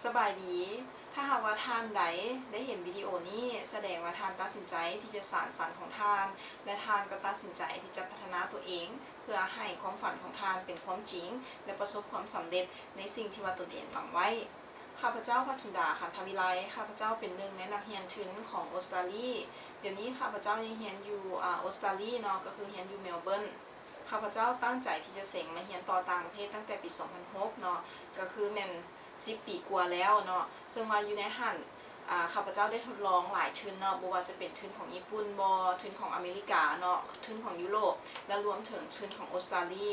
ສະບາຍດີ. ຖ້າຫາກວ່າທ່ານໃດໄດ້ເຫັນວິດີໂອນີ້, ສະແດງວ່າທ່ານຕັດສິນໃຈທີ່ຈະສານຝັນຂອງທ່ານ ແລະ ທ່ານກໍຕັດສິນໃຈທີ່ຈະພັດທະນາຕົວເອງ ເພື່ອໃຫ້ຄວາມຝັນຂອງທ່ານເປັນຄວາມຈິງ ແລະ ປະສົບຄວາມສຳເລັດໃນສິ່ງທີ່ວ່າຕົນເອງຫວັງໄວ້. ຂ້າພະເຈົ້າ ພະທິນດາ ຄັນທະວິໄລ, ຂ້າພະເຈົ້າເປັນໜຶ່ງໃນນັກຮຽນທຶນຂອງອົດສະຕາລີ. ດຽວນີ້ຂ້າພະເຈົ້າຍັງຮຽນຢູ່ ອາ ອົດສະຕາລີເນາະ, ກໍຄືຮຽນຢູ່ເມລເບີນ. ຂ້າພະເຈົ້າຕັ້ງໃຈທີ່ຈະເສັງມາຮຽນຕໍ່ຕ່າງປະເທດຕັ້ງແຕ່ປີສອງພັນຫົກເນາະ, ກໍຄືແມ່ນສິບປີກວ່າແລ້ວເນາະ. ເຊິ່ງວ່າຢູ່ໃນຫັ້ນ ອາ ຂ້າພະເຈົ້າໄດ້ທົດລອງຫຼາຍທຶນເນາະ, ບໍ່ວ່າຈະເປັນທຶນຂອງຍີ່ປຸ່ນບໍ, ທຶນຂອງອາເມລິກາເນາະ, ທຶນຂອງຢູໂຣບ ແລະ ລວມເຖິງທຶນຂອງອົດສະຕາລີ.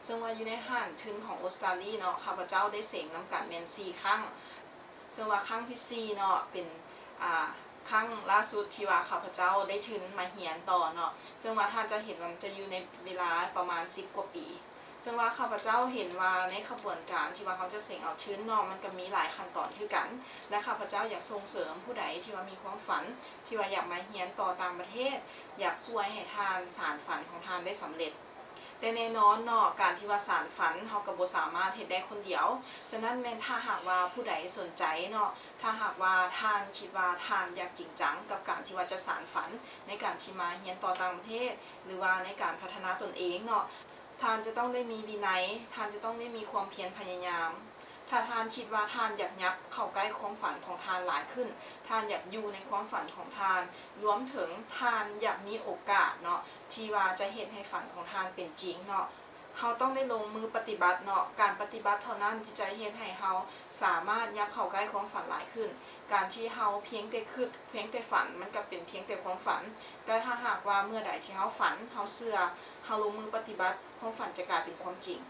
ເຊິ່ງວ່າຢູ່ໃນຫັ້ນ ທຶນຂອງອົດສະຕາລີເນາະ, ຂ້າພະເຈົ້າໄດ້ເສັງນຳກັນແມ່ນສີ່ຄັ້ງ. ເຊິ່ງວ່າຄັ້ງທີສີ່ເນາະ ເປັນ ອາ ຄັ້ງລ່າສຸດທີ່ວ່າຂ້າພະເຈົ້າໄດ້ທຶນມາຮຽນຕໍ່ເນາະ, ເຊິ່ງວ່າທ່ານຈະເຫັນວ່າມັນຈະຢູ່ໃນເວລາປະມານສິບກວ່າປີ. ເຊິ່ງວ່າຂ້າພະເຈົ້າເຫັນວ່າໃນຂະບວນການທີ່ວ່າເຮົາຈະເສັງເອົາທຶນເນາະ, ມັນກໍມີຫຼາຍຂັ້ນຕອນຄືກັນ ແລະ ຂ້າພະເຈົ້າຢາກສົ່ງເສີມຜູ້ໃດທີ່ວ່າມີຄວາມຝັນ ທີ່ວ່າຢາກມາຮຽນຕໍ່ຕ່າງປະເທດ, ຢາກຊ່ວຍໃຫ້ທ່ານສານຝັນຂອງທ່ານໄດ້ສຳເລັດ. ແຕ່ແນ່ນອນເນາະ, ການທີ່ວ່າສານຝັນ ເຮົາກໍບໍ່ສາມາດເຮັດໄດ້ຄົນດຽວ. ສະນັ້ນແມ່ນຖ້າຫາກວ່າຜູ້ໃດສົນໃຈເນາະ, ຖ້າຫາກວ່າທ່ານຄິດວ່າທ່ານຢາກຈິງຈັງກັບການທີ່ວ່າຈະສານຝັນໃນການທີ່ມາຮຽນຕໍ່ຕ່າງປະເທດ ຫຼືວ່າໃນການພັດທະນາຕົນເອງເນາະ, ທ່ານຈະຕ້ອງໄດ້ມີວິໄນ, ທ່ານຈະຕ້ອງໄດ້ມີຄວາມພຽນພະຍາຍາມ. ຖ້າທ່ານຄິດວ່າທ່ານຢາກຫຍັບເຂົ້າໃກ້ຄວາມຝັນຂອງທ່ານຫຼາຍຂຶ້ນ, ທ່ານຢາກຢູ່ໃນຄວາມຝັນຂອງທ່ານ, ລວມເຖິງທ່ານຢາກມີໂອກາດເນາະ ທີ່ວ່າຈະເຮັດໃຫ້ຝັນຂອງທ່ານເປັນຈິງເນາະ, ເຮົາຕ້ອງໄດ້ລົງມືປະຕິບັດເນາະ. ການປະຕິບັດເທົ່ານັ້ນທີ່ຈະເຮັດໃຫ້ເຮົາສາມາດຫຍັບເຂົ້າໃກ້ຄວາມຝັນຫຼາຍຂຶ້ນ. ການທີ່ເຮົາພຽງແຕ່ຄິດ, ພຽງແຕ່ຝັນ, ມັນກໍເປັນພຽງແຕ່ຄວາມຝັນ. ແຕ່ຖ້າຫາກວ່າເມື່ອໃດທີ່ເຮົາຝັນ, ເຮົາເຊື່ອ, ເຮົາລົງມືປະຕິບັດ, ຄວາມຝັນຈະກາຍເປັນຄວາມຈິງ.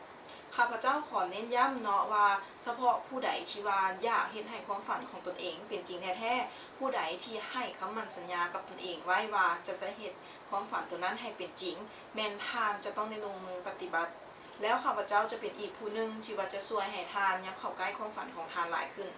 ຂ້າພະເຈົ້າຂໍເນັ້ນຢ້ຳເນາະວ່າ ສະເພາະຜູ້ໃດທີ່ວ່າຢາກເຮັດໃຫ້ຄວາມຝັນຂອງຕົນເອງເປັນຈິງແທ້ໆ, ຜູ້ໃດທີ່ໃຫ້ຄຳໝັ້ນສັນຍາກັບຕົນເອງໄວ້ວ່າຈະ ຈະເຮັດຄວາມຝັນຕົວນັ້ນໃຫ້ເປັນຈິງ, ແມ່ນທ່ານຈະຕ້ອງໄດ້ລົງມືປະຕິບັດ. ແລ້ວຂ້າພະເຈົ້າຈະເປັນອີກຜູ້ໜຶ່ງທີ່ວ່າຈະຊ່ວຍໃຫ້ທ່ານຫຍັບເຂົ້າໃກ້ຄວາມຝັນຂອງທ່ານຫຼາຍຂຶ້ນ.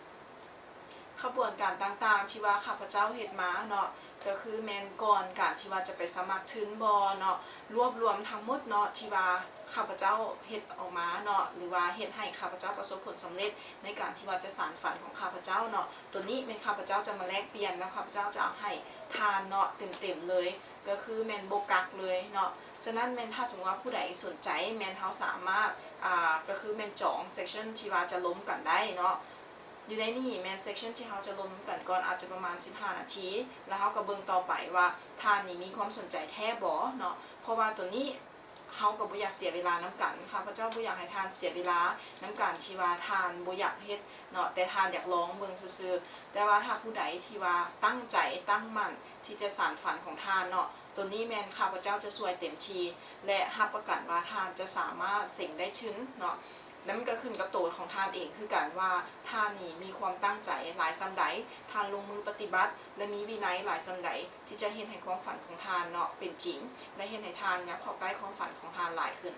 ຂະບວນການຕ່າງໆທີ່ວ່າຂ້າພະເຈົ້າເຮັດມາເນາະ, ກໍຄືແມ່ນກ່ອນການທີ່ວ່າຈະໄປສະໝັກທຶນບໍເນາະ, ລວບລວມທັງໝົດເນາະ ທີ່ວ່າຂ້າພະເຈົ້າເຮັດອອກມາເນາະ ຫຼືວ່າເຮັດໃຫ້ຂ້າພະເຈົ້າປະສົບຜົນສຳເລັດໃນການທີ່ວ່າຈະສານຝັນຂອງຂ້າພະເຈົ້າເນາະ. ໂຕນີ້ແມ່ນຂ້າພະເຈົ້າຈະມາແລກປ່ຽນ ແລ້ວຂ້າພະເຈົ້າຈະເອົາໃຫ້ທ່ານເນາະ ເຕັມໆເລີຍ, ກໍຄືແມ່ນບໍ່ກັກເລີຍເນາະ. ສະນັ້ນແມ່ນຖ້າສົມມຸດວ່າຜູ້ໃດສົນໃຈ ແມ່ນເຮົາສາມາດ ອາ ກໍຄືແມ່ນຈອງ section ທີ່ວ່າຈະລົມກັນໄດ້ເນາະ. ຢູ່ໃນນີ້ແມ່ນ section ທີ່ເຮົາຈະລົມກັນກ່ອນ ອາດຈະປະມານສິບຫ້ານາທີ ແລ້ວເຮົາກໍເບິ່ງຕໍ່ໄປວ່າທ່ານນີ້ມີຄວາມສົນໃຈແທ້ບໍ່ເນາະ, ເພາະວ່າໂຕນີ້ເຮົາກໍບໍ່ຢາກເສຍເວລານຳກັນ. ຂ້າພະເຈົ້າບໍ່ຢາກໃຫ້ທ່ານເສຍເວລານຳການທີ່ວ່າທ່ານບໍ່ຢາກເຮັດເນາະ, ແຕ່ທ່ານຢາກລອງເບິ່ງຊື່ໆ. ແຕ່ວ່າຖ້າຜູ້ໃດທີ່ວ່າຕັ້ງໃຈຕັ້ງໝັ້ນທີ່ຈະສານຝັນຂອງທ່ານເນາະ, ໂຕນີ້ແມ່ນຂ້າພະເຈົ້າຈະຊ່ວຍເຕັມທີ່ ແລະ ຮັບປະກັນວ່າທ່ານຈະສາມາດເສັງໄດ້ທຶນເນາະ. ແລະ ມັນກໍຂຶ້ນກັບໂຕຂອງທ່ານເອງຄືກັນວ່າທ່ານນີ້ມີຄວາມຕັ້ງໃຈຫຼາຍສ່ຳໃດ, ທ່ານລົງມືປະຕິບັດ ແລະ ມີວິໄນຫຼາຍສ່ຳໃດ ທີ່ຈະເຮັດໃຫ້ຄວາມຝັນຂອງທ່ານເນາະເປັນຈິງ ແລະ ເຮັດໃຫ້ທ່ານຫຍັບເຂົ້າໃກ້ຄວາມຝັນຂອງທ່ານຫຼາຍຂຶ້ນ.